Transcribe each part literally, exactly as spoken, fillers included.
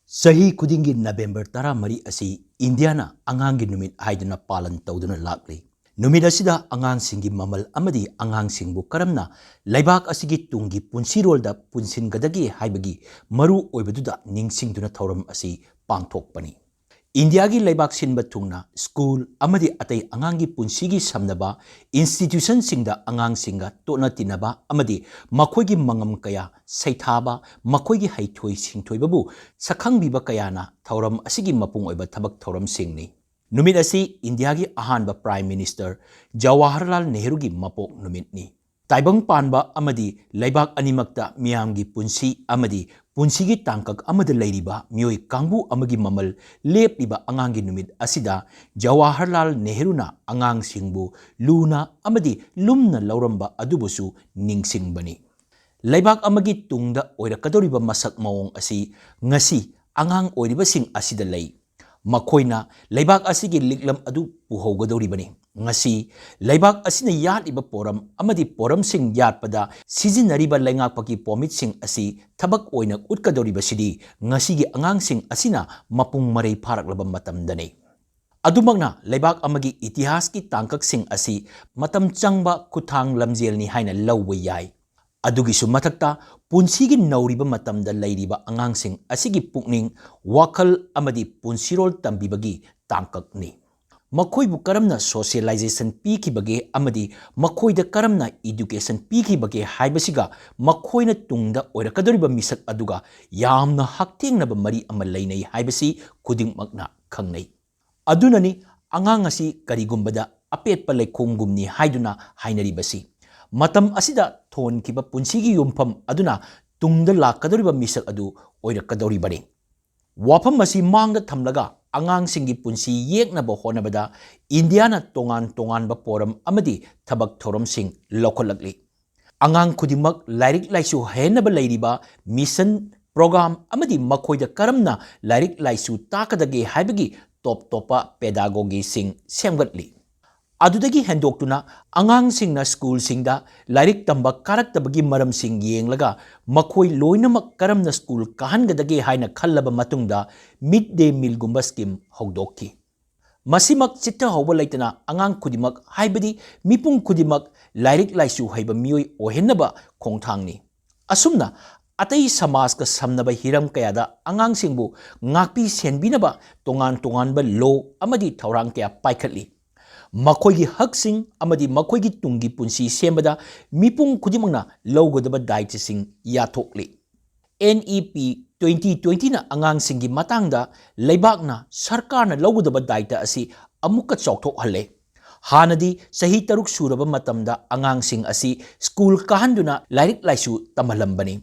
ꯆꯍꯤ ꯈꯨꯗꯤꯡꯒꯤ ꯅꯕꯦꯝꯕꯔ ꯇꯔꯥꯃꯔꯤ ꯑꯁꯤ ꯏꯟꯗꯤꯌꯥꯅ ꯑꯉꯥꯡꯒꯤ ꯅꯨꯃꯤꯠ ꯍꯥꯏꯗꯨꯅ ꯄꯥꯂꯟ ꯇꯧꯗꯨꯅ ꯂꯥꯛꯂꯤ꯫ ꯅꯨꯃꯤꯠ ꯑꯁꯤꯗ ꯑꯉꯥꯡꯁꯤꯡꯒꯤ ꯃꯃꯜ ꯑꯃꯗꯤ ꯑꯉꯥꯡꯁꯤꯡꯕꯨ ꯀꯔꯝꯅ ꯂꯩꯕꯥꯛ ꯑꯁꯤꯒꯤ ꯇꯨꯡꯒꯤ ꯄꯨꯟꯁꯤꯔꯣꯜꯗ ꯄꯨꯟꯁꯤꯟꯒꯗꯒꯦ ꯍꯥꯏꯕꯒꯤ ꯃꯔꯨ ꯑꯣꯏꯕꯗꯨꯗ ꯅꯤꯡꯁꯤꯡꯗꯨꯅ ꯊꯧꯔꯝ ꯑꯁꯤ ꯄꯥꯡꯊꯣꯛꯄꯅꯤ꯫ ꯏꯟꯗꯤꯌꯥꯒꯤ ꯂꯩꯕꯥꯛ ꯁꯤꯟꯕ ꯊꯨꯡꯅ ꯁ꯭ꯀꯨꯜ ꯑꯃꯗꯤ ꯑꯇꯩ ꯑꯉꯥꯡꯒꯤ ꯄꯨꯟꯁꯤꯒꯤ ꯁꯝꯅꯕ ꯏꯟꯁꯇꯤꯇ꯭ꯌꯨꯁꯟꯁꯤꯡꯗ ꯑꯉꯥꯡꯁꯤꯡꯒ ꯇꯣꯠꯅ ꯇꯤꯟꯅꯕ ꯑꯃꯗꯤ ꯃꯈꯣꯏꯒꯤ ꯃꯉꯝ ꯀꯌꯥ ꯁꯩꯊꯥꯕ, ꯃꯈꯣꯏꯒꯤ ꯍꯩꯊꯣꯏ ꯁꯤꯡꯊꯣꯏꯕꯕꯨ ꯁꯛꯈꯪꯕꯤꯕ ꯀꯌꯥꯅ ꯊꯧꯔꯝ ꯑꯁꯤꯒꯤ ꯃꯄꯨꯡ ꯑꯣꯏꯕ ꯊꯕꯛ ꯊꯧꯔꯝꯁꯤꯡꯅꯤ꯫ ꯅꯨꯃꯤꯠ ꯑꯁꯤ ꯏꯟꯗꯤꯌꯥꯒꯤ ꯑꯍꯥꯟꯕ ꯄ꯭ꯔꯥꯏꯝ ꯃꯤꯅꯤꯁꯇꯔ ꯖꯋꯥꯍꯔꯂꯥꯜ ꯅꯦꯍꯔꯨꯒꯤ ꯃꯄꯣꯛ ꯅꯨꯃꯤꯠꯅꯤ꯫ ꯇꯥꯏꯕꯪ ꯄꯥꯟꯕ ꯑꯃꯗꯤ ꯂꯩꯕꯥꯛ ꯑꯅꯤꯃꯛꯇ ꯃꯤꯌꯥꯝꯒꯤ ꯄꯨꯟꯁꯤ ꯑꯃꯗꯤ ꯄꯨꯟꯁꯤꯒꯤ ꯇꯥꯡꯀꯛ ꯑꯃꯗ ꯂꯩꯔꯤꯕ ꯃꯤꯑꯣꯏ ꯀꯥꯡꯕꯨ ꯑꯃꯒꯤ ꯃꯃꯜ ꯂꯦꯞꯂꯤꯕ ꯑꯉꯥꯡꯒꯤ ꯅꯨꯃꯤꯠ ꯑꯁꯤꯗ ꯖꯋꯥꯍꯔꯂꯥꯜ ꯅꯦꯍꯔꯨꯅ ꯑꯉꯥꯡꯁꯤꯡꯕꯨ ꯂꯨꯅ ꯑꯃꯗꯤ ꯂꯨꯝꯅ ꯂꯧꯔꯝꯕ ꯑꯗꯨꯕꯨꯁꯨ ꯅꯤꯡꯁꯤꯡꯕꯅꯤ꯫ ꯂꯩꯕꯥꯛ ꯑꯃꯒꯤ ꯇꯨꯡꯗ ꯑꯣꯏꯔꯛꯀꯗꯧꯔꯤꯕ ꯃꯁꯛ ꯃꯑꯣꯡ ꯑꯁꯤ ꯉꯁꯤ ꯑꯉꯥꯡ ꯑꯣꯏꯔꯤꯕꯁꯤꯡ ꯑꯁꯤꯗ ꯂꯩ꯫ ꯃꯈꯣꯏꯅ ꯂꯩꯕꯥꯛ ꯑꯁꯤꯒꯤ ꯂꯤꯛꯂꯝ ꯑꯗꯨ ꯄꯨꯍꯧꯒꯗꯧꯔꯤꯕꯅꯤ꯫ ꯉꯁꯤ ꯂꯩꯕꯥꯛ ꯑꯁꯤꯅ ꯌꯥꯠꯂꯤꯕ ꯄꯣꯔꯝ ꯑꯃꯗꯤ ꯄꯣꯔꯝꯁꯤꯡ ꯌꯥꯠꯄꯗ ꯁꯤꯖꯤꯟꯅꯔꯤꯕ ꯂꯩꯉꯥꯛꯄꯒꯤ ꯄꯣꯃꯤꯠꯁꯤꯡ ꯑꯁꯤ ꯊꯕꯛ ꯑꯣꯏꯅ ꯎꯠꯀꯗꯧꯔꯤꯕꯁꯤꯗꯤ ꯉꯁꯤꯒꯤ ꯑꯉꯥꯡꯁꯤꯡ ꯑꯁꯤꯅ ꯃꯄꯨꯡ ꯃꯔꯩ ꯐꯥꯔꯛꯂꯕ ꯃꯇꯝꯗꯅꯤ꯫ ꯑꯗꯨꯃꯛꯅ ꯂꯩꯕꯥꯛ ꯑꯃꯒꯤ ꯏꯇꯤꯍꯥꯁꯀꯤ ꯇꯥꯡꯀꯛꯁꯤꯡ ꯑꯁꯤ ꯃꯇꯝ ꯆꯪꯕ ꯈꯨꯠꯊꯥꯡ ꯂꯝꯖꯦꯜꯅꯤ ꯍꯥꯏꯅ ꯂꯧꯕ ꯌꯥꯏ꯫ ꯑꯗꯨꯒꯤꯁꯨ ꯃꯊꯛꯇ ꯄꯨꯟꯁꯤꯒꯤ ꯅꯧꯔꯤꯕ ꯃꯇꯝꯗ ꯂꯩꯔꯤꯕ ꯑꯉꯥꯡꯁꯤꯡ ꯑꯁꯤꯒꯤ ꯄꯨꯛꯅꯤꯡ, ꯋꯥꯈꯜ ꯑꯃꯗꯤ ꯄꯨꯟꯁꯤꯔꯣꯜ ꯇꯝꯕꯤꯕꯒꯤ ꯇꯥꯡꯀꯛꯅꯤ꯫ ꯃꯈꯣꯏꯕꯨ ꯀꯔꯝꯅ ꯁꯣꯁꯤꯌꯦꯂꯥꯏꯖꯦꯁꯟ ꯄꯤꯈꯤꯕꯒꯦ ꯑꯃꯗꯤ ꯃꯈꯣꯏꯗ ꯀꯔꯝꯅ ꯏꯗꯨꯀꯦꯁꯟ ꯄꯤꯈꯤꯕꯒꯦ ꯍꯥꯏꯕꯁꯤꯒ ꯃꯈꯣꯏꯅ ꯇꯨꯡꯗ ꯑꯣꯏꯔꯛꯀꯗꯧꯔꯤꯕ ꯃꯤꯁꯛ ꯑꯗꯨꯒ ꯌꯥꯝꯅ ꯍꯛꯊꯦꯡꯅꯕ ꯃꯔꯤ ꯑꯃ ꯂꯩꯅꯩ ꯍꯥꯏꯕꯁꯤ ꯈꯨꯗꯤꯡꯃꯛꯅ ꯈꯪꯅꯩ꯫ ꯑꯗꯨꯅꯅꯤ ꯑꯉꯥꯡ ꯑꯁꯤ ꯀꯔꯤꯒꯨꯝꯕꯗ ꯑꯄꯦꯠꯄ ꯂꯩꯈꯣꯝꯒꯨꯝꯅꯤ ꯍꯥꯏꯗꯨꯅ ꯍꯥꯏꯅꯔꯤꯕꯁꯤ꯫ ꯃꯇꯝ ꯑꯁꯤꯗ ꯊꯣꯟꯈꯤꯕ ꯄꯨꯟꯁꯤꯒꯤ ꯌꯨꯝꯐꯝ ꯑꯗꯨꯅ ꯇꯨꯡꯗ ꯂꯥꯛꯀꯗꯧꯔꯤꯕ ꯃꯤꯁꯛ ꯑꯗꯨ ꯑꯣꯏꯔꯛꯀꯗꯧꯔꯤꯕꯅꯤ꯫ ꯋꯥꯐꯝ ꯑꯁꯤ ꯃꯥꯡꯗ ꯊꯝꯂꯒ ꯑꯉꯥꯡꯁꯤꯡꯒꯤ ꯄꯨꯟꯁꯤ ꯌꯦꯛꯅꯕ ꯍꯣꯠꯅꯕꯗ ꯏꯟꯗꯤꯌꯥꯅ ꯇꯣꯉꯥꯟ ꯇꯣꯉꯥꯟꯕ ꯄꯣꯔꯝ ꯑꯃꯗꯤ ꯊꯕꯛ ꯊꯧꯔꯝꯁꯤꯡ ꯂꯧꯈꯠꯂꯛꯂꯤ꯫ ꯑꯉꯥꯡ ꯈꯨꯗꯤꯡꯃꯛ ꯂꯥꯏꯔꯤꯛ ꯂꯥꯏꯁꯨ ꯍꯩꯍꯟꯅꯕ ꯂꯩꯔꯤꯕ ꯃꯤꯁꯟ, ꯄ꯭ꯔꯣꯒ꯭ꯔꯥꯝ ꯑꯃꯗꯤ ꯃꯈꯣꯏꯗ ꯀꯔꯝꯅ ꯂꯥꯏꯔꯤꯛ ꯂꯥꯏꯁꯨ ꯇꯥꯛꯀꯗꯒꯦ ꯍꯥꯏꯕꯒꯤ ꯇꯣꯞ ꯇꯣꯞꯄ ꯄꯦꯗꯥꯒꯣꯒꯤꯁꯤꯡ ꯁꯦꯝꯒꯠꯂꯤ꯫ ꯑꯗꯨꯗꯒꯤ ꯍꯦꯟꯗꯣꯛꯇꯨꯅ ꯑꯉꯥꯡꯁꯤꯡꯅ ꯁ꯭ꯀꯨꯜꯁꯤꯡꯗ ꯂꯥꯏꯔꯤꯛ ꯇꯝꯕ ꯀꯥꯔꯛꯇꯕꯒꯤ ꯃꯔꯝꯁꯤꯡ ꯌꯦꯡꯂꯒ ꯃꯈꯣꯏ ꯂꯣꯏꯅꯃꯛ ꯀꯔꯝꯅ ꯁ꯭ꯀꯨꯜ ꯀꯥꯍꯟꯒꯗꯒꯦ ꯍꯥꯏꯅ ꯈꯜꯂꯕ ꯃꯇꯨꯡꯗ ꯃꯤꯗ ꯗꯦ ꯃꯤꯜꯒꯨꯝꯕ ꯁ꯭ꯀꯤꯝ ꯍꯧꯗꯣꯛꯈꯤ꯫ ꯃꯁꯤꯃꯛ ꯆꯤꯠꯊꯍꯧꯕ ꯂꯩꯇꯅ ꯑꯉꯥꯡ ꯈꯨꯗꯤꯡꯃꯛ, ꯍꯥꯏꯕꯗꯤ ꯃꯤꯄꯨꯝ ꯈꯨꯗꯤꯡꯃꯛ ꯂꯥꯏꯔꯤꯛ ꯂꯥꯏꯁꯨ ꯍꯩꯕ ꯃꯤꯑꯣꯏ ꯑꯣꯏꯍꯟꯅꯕ ꯈꯣꯡꯊꯥꯡꯅꯤ꯫ ꯑꯁꯨꯝꯅ ꯑꯇꯩ ꯁꯃꯥꯖꯀ ꯁꯝꯅꯕ ꯍꯤꯔꯝ ꯀꯌꯥꯗ ꯑꯉꯥꯡꯁꯤꯡꯕꯨ ꯉꯥꯛꯄꯤ ꯁꯦꯟꯕꯤꯅꯕ ꯇꯣꯉꯥꯟ ꯇꯣꯉꯥꯟꯕ ꯂꯣ ꯑꯃꯗꯤ ꯊꯧꯔꯥꯡ ꯀꯌꯥ ꯄꯥꯏꯈꯠꯂꯤ꯫ ꯃꯈꯣꯏꯒꯤ ꯍꯛꯁꯤꯡ ꯑꯃꯗꯤ ꯃꯈꯣꯏꯒꯤ ꯇꯨꯡꯒꯤ ꯄꯨꯟꯁꯤ ꯁꯦꯝꯕꯗ ꯃꯤꯄꯨꯝ ꯈꯨꯗꯤꯡꯃꯛꯅ ꯂꯧꯒꯗꯕ ꯗꯥꯏꯇꯁꯤꯡ ꯌꯥꯊꯣꯛꯂꯤ꯫ ꯑꯦꯟ ꯏ ꯄꯤ ꯇ꯭ꯋꯦꯟꯇꯤ ꯇ꯭ꯋꯦꯟꯇꯤꯅ ꯑꯉꯥꯡꯁꯤꯡꯒꯤ ꯃꯇꯥꯡꯗ ꯂꯩꯕꯥꯛꯅ, ꯁꯔꯀꯥꯔꯅ ꯂꯧꯒꯗꯕ ꯗꯥꯏꯇ ꯑꯁꯤ ꯑꯃꯨꯛꯀ ꯆꯥꯎꯊꯣꯛꯍꯜꯂꯦ꯫ ꯍꯥꯟꯅꯗꯤ ꯆꯍꯤ ꯇꯔꯨꯛ ꯁꯨꯔꯕ ꯃꯇꯝꯗ ꯑꯉꯥꯡꯁꯤꯡ ꯑꯁꯤ ꯁ꯭ꯀꯨꯜ ꯀꯥꯍꯟꯗꯨꯅ ꯂꯥꯏꯔꯤꯛ ꯂꯥꯏꯁꯨ ꯇꯝꯍꯜꯂꯝꯕꯅꯤ꯫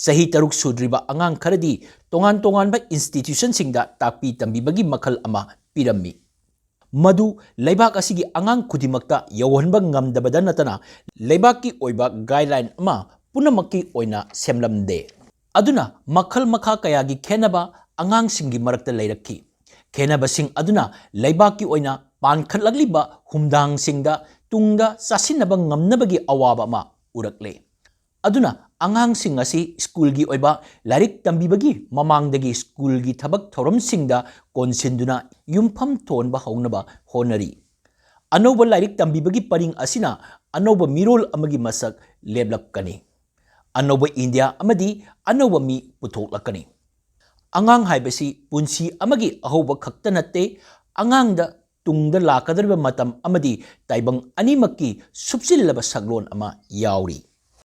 ꯆꯍꯤ ꯇꯔꯨꯛ ꯁꯨꯗ꯭ꯔꯤꯕ ꯑꯉꯥꯡ ꯈꯔꯗꯤ ꯇꯣꯉꯥꯟ ꯇꯣꯉꯥꯟꯕ ꯏꯟꯁꯇꯤꯇ꯭ꯌꯨꯁꯟꯁꯤꯡꯗ ꯇꯥꯛꯄꯤ ꯇꯝꯕꯤꯕꯒꯤ ꯃꯈꯜ ꯑꯃ ꯄꯤꯔꯝꯃꯤ꯫ ꯃꯗꯨ ꯂꯩꯕꯥꯛ ꯑꯁꯤꯒꯤ ꯑꯉꯥꯡ ꯈꯨꯗꯤꯡꯃꯛꯇ ꯌꯧꯍꯟꯕ ꯉꯝꯗꯕꯗ ꯅꯠꯇꯅ ꯂꯩꯕꯥꯛꯀꯤ ꯑꯣꯏꯕ ꯒꯥꯏꯗꯂꯥꯏꯟ ꯑꯃ ꯄꯨꯝꯅꯃꯛꯀꯤ ꯑꯣꯏꯅ ꯁꯦꯝꯂꯝꯗꯦ꯫ ꯑꯗꯨꯅ ꯃꯈꯜ ꯃꯈꯥ ꯀꯌꯥꯒꯤ ꯈꯦꯟꯅꯕ ꯑꯉꯥꯡꯁꯤꯡꯒꯤ ꯃꯔꯛꯇ ꯂꯩꯔꯛꯈꯤ꯫ ꯈꯦꯟꯅꯕꯁꯤꯡ ꯑꯗꯨꯅ ꯂꯩꯕꯥꯛꯀꯤ ꯑꯣꯏꯅ ꯄꯥꯟꯈꯠꯂꯛꯂꯤꯕ ꯍꯨꯝꯗꯥꯡꯁꯤꯡꯗ ꯇꯨꯡꯗ ꯆꯥꯁꯤꯟꯅꯕ ꯉꯝꯅꯕꯒꯤ ꯑꯋꯥꯕ ꯑꯃ ꯎꯔꯛꯂꯦ꯫ ꯑꯗꯨꯅ ꯑꯉꯥꯡꯁꯤꯡ ꯑꯁꯤ ꯁ꯭ꯀꯨꯜꯒꯤ ꯑꯣꯏꯕ ꯂꯥꯏꯔꯤꯛ ꯇꯝꯕꯤꯕꯒꯤ ꯃꯃꯥꯡꯗꯒꯤ ꯁ꯭ꯀꯨꯜꯒꯤ ꯊꯕꯛ ꯊꯧꯔꯝꯁꯤꯡꯗ ꯀꯣꯟꯁꯤꯟꯗꯨꯅ ꯌꯨꯝꯐꯝ ꯊꯣꯟꯕ ꯍꯧꯅꯕ ꯍꯣꯠꯅꯔꯤ꯫ ꯑꯅꯧꯕ ꯂꯥꯏꯔꯤꯛ ꯇꯝꯕꯤꯕꯒꯤ ꯄꯔꯤꯡ ꯑꯁꯤꯅ ꯑꯅꯧꯕ ꯃꯤꯔꯣꯜ ꯑꯃꯒꯤ ꯃꯁꯛ ꯂꯦꯞꯂꯛꯀꯅꯤ꯫ ꯑꯅꯧꯕ ꯏꯟꯗꯤꯌꯥ ꯑꯃꯗꯤ ꯑꯅꯧꯕ ꯃꯤ ꯄꯨꯊꯣꯛꯂꯛꯀꯅꯤ꯫ ꯑꯉꯥꯡ ꯍꯥꯏꯕꯁꯤ ꯄꯨꯟꯁꯤ ꯑꯃꯒꯤ ꯑꯍꯧꯕ ꯈꯛꯇ ꯅꯠꯇꯦ, ꯑꯉꯥꯡꯗ ꯇꯨꯡꯗ ꯂꯥꯛꯀꯗꯧꯔꯤꯕ ꯃꯇꯝ ꯑꯃꯗꯤ ꯇꯥꯏꯕꯪ ꯑꯅꯤꯃꯛꯀꯤ ꯁꯨꯞꯆꯤꯜꯂꯕ ꯁꯛꯂꯣꯟ ꯑꯃ ꯌꯥꯎꯔꯤ꯫